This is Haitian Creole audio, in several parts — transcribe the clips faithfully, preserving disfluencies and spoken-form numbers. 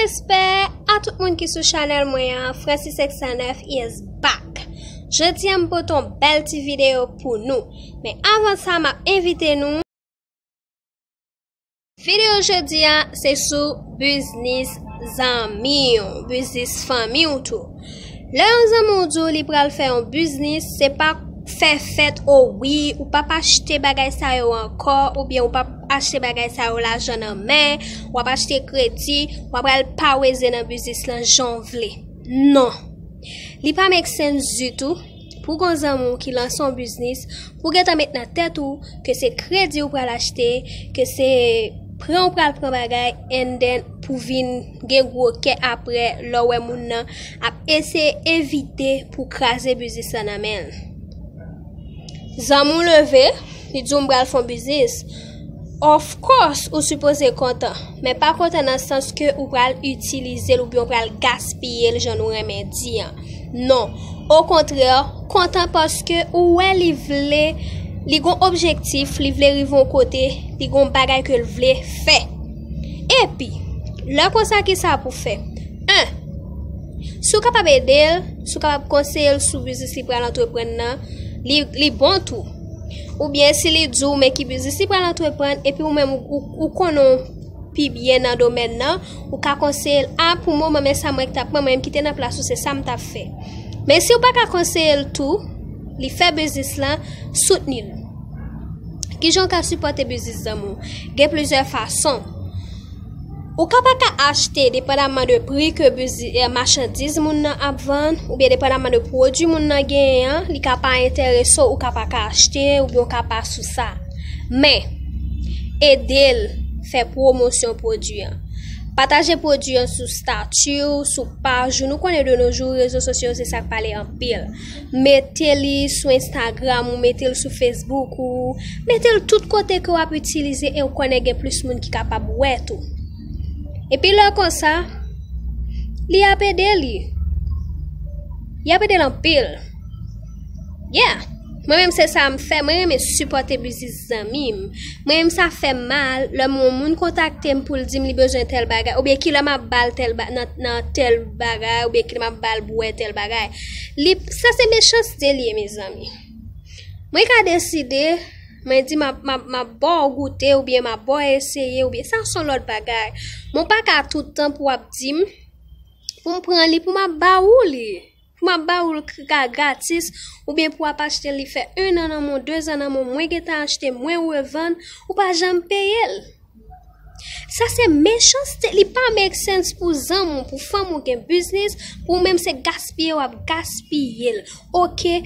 Respè a tout moun ki sou chanèl mwen an, Francis X nèf is back. Jodi a m pote yon bèl ti videyo pou nou. Men avan sa, m ap envite nou. Videyo jodi a, se sou biznis zanmi w, biznis fanmi w tou. Lè yon zanmi w di w li pral fè yon biznis, se pa fè fèt, o wi, ou p ap achte bagay sa yo ankò, oubyen ou p ap achte bagay sa yo lajan nan men, w ap achte kredi, w ap al paweze nan biznis lan jan w vle. Non. Li pa make sense ditou pou gon zanmi w ki lanse yon biznis, pou gentan met nan tèt ou ke se kredi ou pral achte, ke se pran ou pral pran bagay, and then pou vin gen gwo kè apre lè w wè moun nan ap eseye evite pou kraze biznis lan nan men l. Zanmi w leve, li di w m pral fè yon biznis. Of course, ou sipoze kontan, men pa kontan nan sans ke ou pral itilize l oubyen ou pral gaspiye l jan nou renmen di an. Non. Okontrè, kontan paske ou wè li vle, li gon objektif, li vle rive yon kote, li gon bagay ke l vle fè. Epi, lè konsa, kisa pou fè? En, si w kapab ede l, si w kapab konseye l sou biznis li pral antreprann nan, li, li bon tou. Oubyen si li di w men ki biznis li pral antreprann, epi ou menm ou, ou, ou konnen w pi byen nan domèn nan, ou ka konseye l, a, pou moman, men sa mwen t ap pran, mwen menm ki te nan plas ou, se sa m t ap fè. Men si w pa ka konseye l tou, li fè biznis lan, soutni l. Kijan w ka sipòte biznis zanmi w? Gen plizyè fason. Ou ka pa ka achte depandamman de pri ke bizi-, eh, machandiz moun nan ap vann, oubyen depandamman de pwodui moun nan genyen an, li ka pa enterese w, ou ka pa ka achte, oubyen ou ka pa sou sa. Men, ede l fè pwomosyon pwodui an. Pataje pwodui an sou stati w, sou paj ou. Nou konnen de nos jours, rezo sosyo yo se sa k pale anpil. Mete li sou Instagram ou, mete l sou Facebook ou, mete l tout kote ke w ap itilize e w konnen gen plis moun ki kapab wè tou. Epi lè konsa, li ap ede li. Li ap ede l anpil. Yeah. Mwen menm se sa m fè. Mwen renmen sipòte biznis zanmi m. Mwen menm sa fè m mal lè m wè yon moun kontakte m pou l di m li bezwen tèl bagay, oubyen kilè m ap ba l tèl ba-, nan, nan tèl bagay, oubyen kilè m ap ba l bwè tèl bagay. Li, sa se mechanste li ye, mezanmi. Mwen ka deside, mwen di m ap, m ap, m ap ba w goute, oubyen m ap ba w eseye, oubyen sa se yon lòt bagay. Mwen pa ka tout tan pou w ap di m, pou m pran li, pou m ap ba ou li. Pou m ap ba ou l k-, ka gratis, oubyen pou w ap achte li fè en an nan men w, de zan nan men w, mwen gentan achte, mwen revann, ou pa janm peye l. Sa se mechanste, li pa make sense pou zanmi w, pou fanmi w gen biznis, pou ou menm se gaspiye w ap gaspiye l. Oke,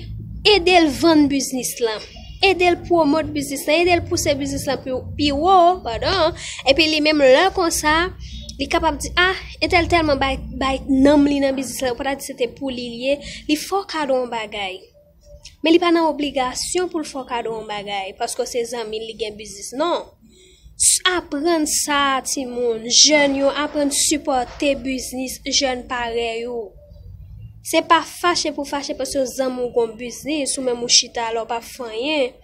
ede l vann biznis lan. Ede l pwomot biznis lan, ede l pouse biznis lan pi, pi wo, padan. Epi li menm lè konsa, li kapab di, a, entèl tèlman bay, bay nanm li nan biznis lan, ou pa ta di se te pou li li ye, li fè w kado yon bagay. Men li pa nan obligasyon pou l fè w kado yon bagay, paske se zanmi l, li gen biznis, non. S-, aprann sa, timoun, jèn yo, aprann sipòte biznis jèn parèy ou. Se pa fache pou fache paske zanmi w gon biznis, ou menm ou chita la, ou pa fè anyen.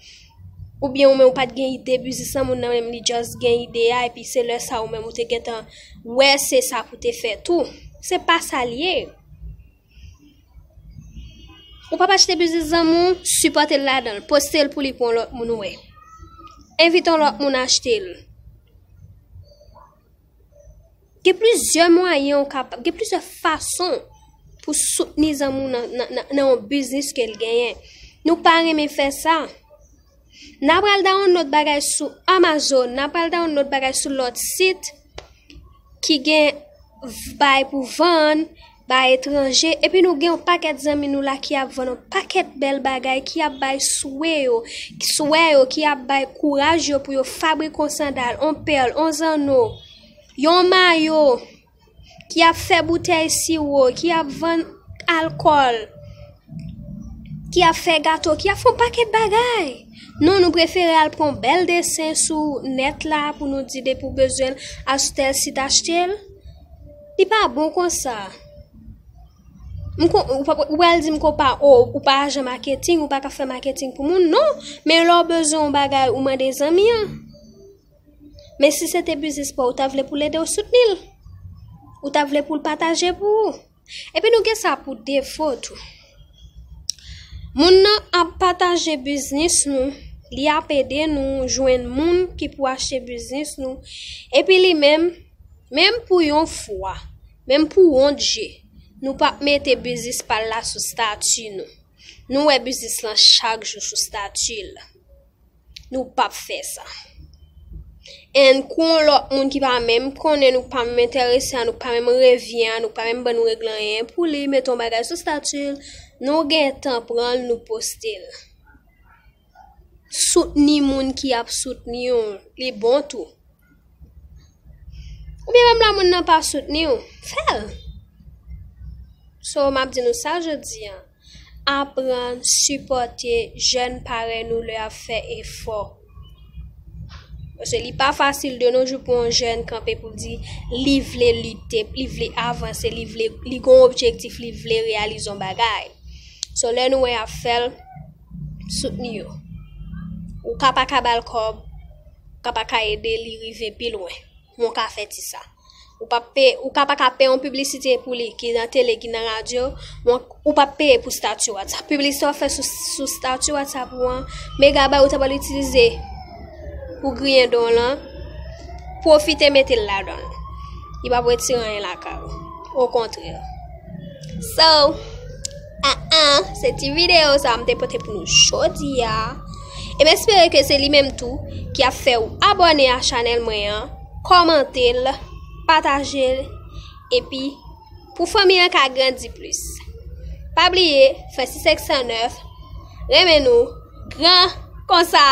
Oubyen ou menm ou pa t gen ide biznis lan, moun nan menm li just gen ide a, epi se lè sa ou menm ou te gentan wè se sa pou te fè tou. Se pa sa l ye. Ou p ap achte biznis zanmi w, sipòte l ladan l, poste l pou li pou yon lòt moun wè. Envite yon lòt moun achte l. Gen plizyè mwayen ou kapab, gen plizyè fason pou soutni zanmi w nan, nan, nan, nan yon biznis ke l genyen. Nou pa renmen fè sa. N a pral download bagay sou Amazon, n a pral download bagay sou lòt sit ki gen v-, bay pou vann, bay etranje, epi nou gen yon pakèt zanmi nou la ki ap vann yon pakèt bèl bagay, ki ap bay swe yo, swè yo, ki ap bay kouraj yo pou yo fabrik yon sandal, yon pèl, yon zanno, yon mayo, ki ap fè boutèy siwo, ki ap vann alkòl, ki ap fè gato, ki ap fè yon pakèt bagay. Non, nou prefere al pran yon bèl desen sou nèt la pou nou di depi w bezwen l, al sou tèl sit achte l. Li pa bon konsa. M kon-, ou pa, ou pral di m ke w pa, o, ou pa ajan maketing, ou pa ka fè maketing pou moun, non. Men lè w bezwen yon bagay, ou mande zanmi an. Men si se te biznis pa w, ou ta vle pou l ede w soutni l. Ou ta vle pou l pataje pou ou. Epi nou gen sa pou defo tou. Moun nan ap pataje biznis nou, li ap ede nou jwenn moun ki pou achte biznis nou, epi li menm, menm pou yon fwa, menm pou yon je, nou p ap mete biznis pa l la sou stati nou. Nou wè biznis lan chak jou sou stati l. Nou p ap fè sa. And kou yon lòt moun ki pa menm konnen nou, pa menm enterese a nou, pa menm revyen a nou, pa menm ban nou regle anyen pou li, mete yon bagay sou stati l, nou gentan pran l, nou poste l. Soutni moun ki ap soutni w, li bon tou. Oubyen menm lè moun nan pa soutni w, fè l. So, m ap di nou sa jodi a. Aprann sipòte jèn parèy nou lè y ap fè efò. Paske li pa fasil de nos jours pou yon jèn kanpe pou l di li vle lite, li vle avanse, li vle, li gen yon objektif, li vle reyalize yon bagay. So, lè nou wè y ap fè l, soutni yo. Ou ka pa ka ba l kòb, ou ka pa ka ede li rive pi lwen. Men w ka fè ti sa. Ou p ap peye, ou ka pa ka peye yon piblisite pou li, ki nan tele, ki nan radyo, men ou p ap peye pou stati WhatsApp. Piblisite w ap fè sou, sou stati WhatsApp ou an, megabay ou ta pral itilize pou griyen don w lan, pwofite mete l ladan l. Li p ap retire anyen lakay ou. Okontrè. So, ah, ah, se ti videyo sa m te pote pou nou jodi a. E m espere ke se li menm tou ki ap fè w abòne a chanèl mwen an, kòmante l, pataje l, epi pou fanmi an ka grandi plis. Pa bliye, Francis senk san nèf renmen nou gran konsa.